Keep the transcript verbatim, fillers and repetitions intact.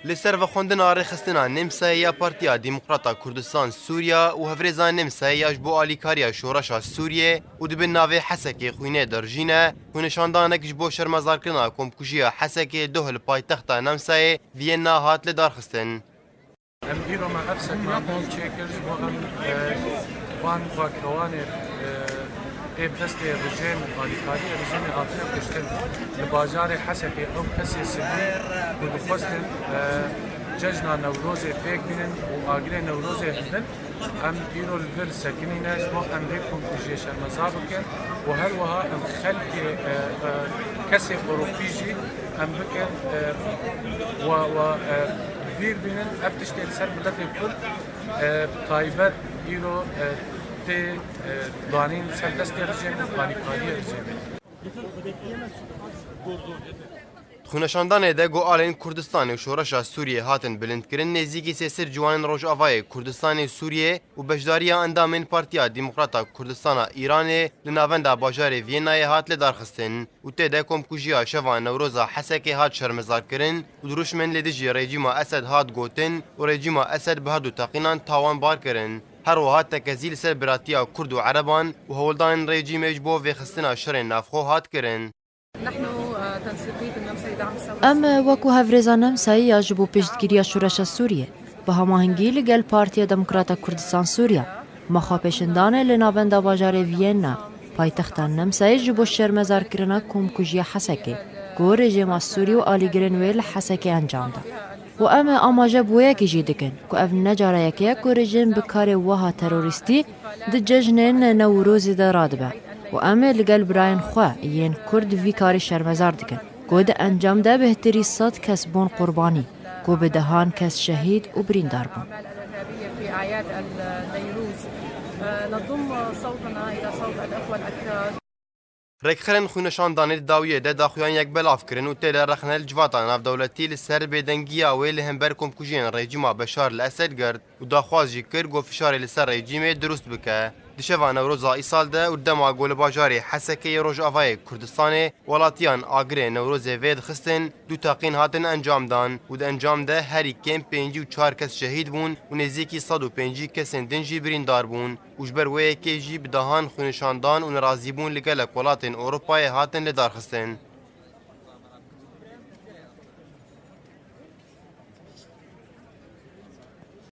Li ser vexwendina rêxistina Nemsayê ya Partiya Demokrata Kurdistan Sûriya û hevrêza Nemsayê ya ji bo alîkariya şoreşa Sûriyê û di bin navê Hesekê xwînê dirjîne, xwînişandanek ji bo şermezarkirina komkujiya Hesekê doh li paytexta Nemsayê Viyena hat lidarxistin. Em îro me ev sekna bol çêkir ji bo em, e, van bakewanê, e, ê bi destê rejîm, alîkariyê rejîmê hatine kuştin. Li bajarê Hesekê ew kesê sivîl ku dixwestin, e, cejna Newrozê pêk bînin û agirê Newrozê hildin, em îro li vir sekinîne ji bo em vê komkujiyê şermezar bikin û her wiha em xelkê, e, e, kesê Ewropî jî em bikin, e, we, we, e, bîr bînin, ev tiştê li ser miletê Kurd, e, bi taybet îro, e, tê, e, danîn ser destê rejîmê, alîkariyê rejîmê. Di xwîneşandanê de ku alên Kurdistanê û şoreşa Sûriyê hatin bilindkirin, nêzîkî sê sed ciwanên Rojavayê Kurdistanê û Sûriyê û beşdariya endamên Partiya Demokrata Kurdistana Îranê li navenda bajarê Viyenayê hat lidarxistin û tê de komkujiya şeva Newroza Hesekê hat şermezarkirin û dirûşmên li dijî rejîma Esed hat gotin û rejîma Esed bi her du teqînan tawanbar kirin. Her wiha tekezî li ser biratiya Kurd û Ereban û hewldanên rejîmê ji bo vêxistina şerên navxwe hat kirin. نحن، آه، تنسيقية النمسا لدعم الثورة Em, e, wekî hevrêza Nemsayê ya ji bo piştgiriya şoreşa Sûriyê, bi hemahengî li gel Partiya Demokrata Kurdistan Sûriya, me xwepêşandanê li navenda bajarê Viyena, paytexta Nemsayê ji bo şermezarkirina komkujiya Hesekê, ku rejîma Sûrî û alîgirên wê li Hesekê encam da. Û em ê amaje bi wê yekê jî dikin ku ev ne cara yekê ye ku rejîm bi karê wiha terorîstî di cejnên Newrozê de radibe û em ê li gel birayên xwe yên Kurd vî karî şermezar dikin ku di encam de bêhtirî sed kes bûn qurbanî ku bi dehan kes şehîd û birîndar bûn. الإرهابية في أعياد النيروز. آه، نضم صوتنا إلى صوت الأخوة الأكراد. Rêkxerên xwîneşandanê di dawiyê de daxuyan yek belav kirin û tê de rexne li civata navdewletî li ser bêdengiya wê li hember komkujiyên rejîma Beşar li Esed girt û daxwaz jî kir ku fişarê li ser rejîmê dirust bike. Di şeva Newroza îsal de û dema ku li bajarê Hesekê yê Rojavayê Kurdistanê welatiyan agirê Newrozê vê dixistin, du teqîn hatin encam dan û di encam de herî kêm pêncî û çar kes şehîd bûn û nêzîkî sed û pêncî kesên din jî birîndar bûn. Û ji ber wê yekê jî bi dehan xwînişandan û nerazîbûn li gelek welatên Ewropayê hatin lidarxistin.